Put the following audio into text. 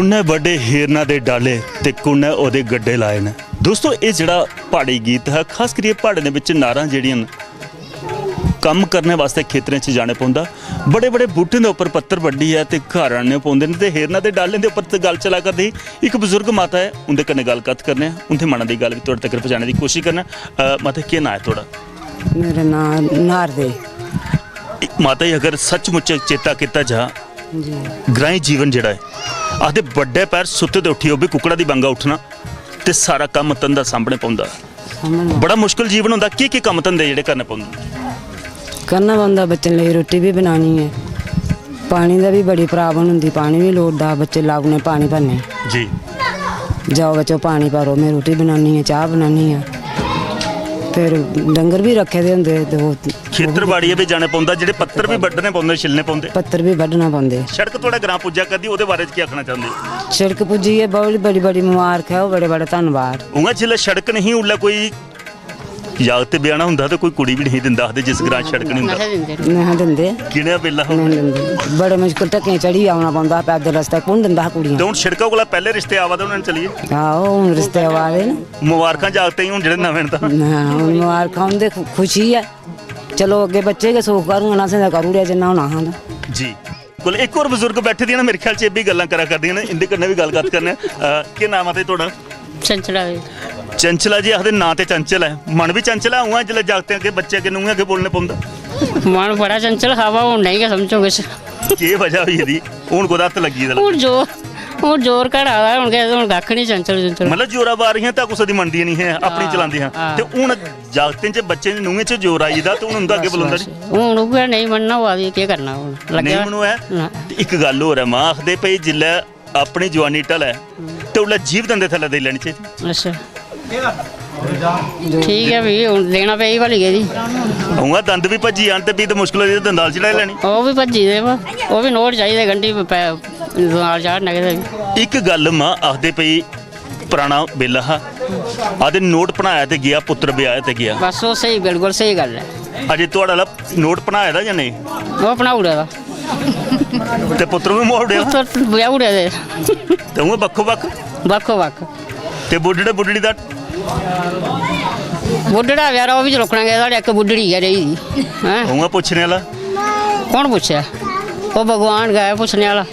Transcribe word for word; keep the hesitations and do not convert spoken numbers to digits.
कु'न्नै बड्डे हेरना दे डाले ते कु'न्नै ओह्दे गड्डे लाए न। दोस्तो, एह् जेह्ड़ा प्हाड़ी गीत हा, खास करियै प्हाड़ें दे बिच नारां जेह्ड़ियां न, कम्म करने बास्तै खेतरें च जाने पौंदा। बड़े-बड़े बूह्टें दे उप्पर पत्तर बड्ढियै ते घर आह्नने पौंदे न ते हेरना दे डालें दे उप्पर ते गल्ल चला करदी ही। इक बजुर्ग माता ऐ, उं'दे कन्नै गल्ल कत्थ करने आं, उं'दे मना दी गल्ल बी थुआढ़े तगर पजाने दी कोशिश करना। अ, माता, केह् नांऽ ऐ थुआढ़ा? मेरा नांऽ नारदे। माता जी, अगर सचमुच चेता कीता जा, जी। ग्राईं जीवन जेह्ड़ा ऐ, आखदे बड्डे पैह्र सुत्ते दे उट्ठियै ओह् बी कुक्कड़ा दी बांगा उट्ठना ते सारा कम्म धंधा सांभने पौंदा। सामनै बड़ा मुश्कल जीवन होंदा। केह् केह् कम्म धंधे जेह्ड़े करने पौंदे? करना पौंदा, बच्चें लेई रुट्टी बी बनानी ऐ, पानी दा बी बड़ी प्राब्लम होंदी, पानी बी लोड़दा, बच्चे लाउने पानी भरने। जी। जाओ बच्चो, पानी भरो, में रुट्टी बनानी ऐ, चाह् बनानी ऐ। फिर डंगर बी रक्खे दे होंदे दो। खेतर बाड़ियै बी जाने पौंदा, जेह्ड़े पत्तर बी बड्ढने पौंदे, छिल्लने पौंदे। पत्तर बी बड्ढना पौंदे। सड़क थुआढ़े ग्रां पुज्जा करदी, ओह्दे बारे च केह् आखना चांह्दे ओ? सड़क पुज्जी ऐ, बड़ी बड़ी बड़ी मुबारक ऐ, ओह् बड़े बड़े धन्नबाद। उ'आं जिसलै सड़क नेईं ही, उसलै कोई जागत ब्याहना होंदा हा ते कोई कुड़ी बी नेईं दिंदा, आखदे जिस ग्रां सड़क नेईं होंदा। नेईं दिंदे। नेईं दिंदे। किनेहा बेल्ला हा? नेईं दिंदे। बड़े मुश्कल ढक्कें चढ़ी औना पौंदा हा पैदल रस्ते, कु'न दिंदा हा कुड़ियां? ते हून सड़का कोला पैह्ले रिश्ते आवा दे होने चलिए। आहो, हून रिश्ते आवा दे न। मुबारखां जागतें गी हून जेह्ड़े नमें न तां। हां, हून मुबारखां उं'दे खु-, खुशी ऐ। चलो, अग्गें बच्चे गै सुख करङन, असें ते करी ओड़ेआ जिन्ना होना हा तां। जी। कोल इक होर बजुर्ग बैठे दियां न, मेरे ख्याल च एह् बी गल्लां करा करदियां न, इं'दे कन्नै बी गल्ल कत्थ करने आं। अ, केह् नाम ऐ ते थुआढ़ा? चंचला जी। चंचला जी आखदे नांऽ ते चंचल ऐ, मन बी चंचल ऐ, उ'आं जिसलै जागतें अग्गें, बच्चे अग्गें, नूहें अग्गें बोलने पौंदा। मन बड़ा चंचल हा, वा हून नेईं गै समझो किश। केह् वजह होई एह्दी? हून कोह्दा हत्थ लग्गी गेदा हून लगदा? जोर, हून जोर घटा दा, हून गै, हून कक्ख निं चंचल चुंचल। मतलब जोरा बार हियां तां कुसै दी मनदी निं है, अपनी हां, चलांदे हां। हां। ते हून जागतें च, बच्चें च, नूहें च जोर आई गेदा ते हून उं'दा अग्गें बस, बलोंदा बस। निं। हून उ'ऐ नेईं मन्नना होआ दी, केह् करना हून? लग्गेआ नेईं मनोऐ। ना। ते इक गल्ल होर ऐ मां, आखदे भई जिसलै अपनी जवानी ढलै ते उसलै जीभ दंदे थल्लै देई लैनी चाहिदी। अच्छा। ठीक ऐ, फ्ही हून देना पेई भली गेदी। उ'आं दंद बी भज्जी जान ते फ्ही ते मुश्कल होई जंदी, दंदाल चढ़ाई लैनी। ओह् बी भज्जी दे वा, ओह् बी नोट चाहिदे गंढी प-, प-, दंदाल चाढ़ने गितै बी। इक गल्ल मां आखदे भई पराना बेल्ला हा, आखदे नोट भनाया ते गेआ, पुत्तर ब्याह्या ते गेआ। बस ओह् स्हेई, बिल्कुल स्हेई गल्ल ऐ। अजे थुआढ़ा आह्ला नोट भनाए दा जां नेईं? ओह् भनाई ओड़े दा। ते पुत्तर बी मोआई ओड़े दा? पुत्तर ब्याही ओड़े दे। ते उ'आं बक्खो बक्ख? बक्खो बक्ख। ते बुड्ढड़े बुड्ढड़ी दा? बुड्ढड़ा बेचारा ओह् बी चरोकना गेदा, साढ़े इक बुड्ढड़ी गै रेही दी। हैं? उ'आं पुच्छने आह्ला? कौन पुच्छै? ओह् भगवान गै ऐ पुच्छने आह्ला।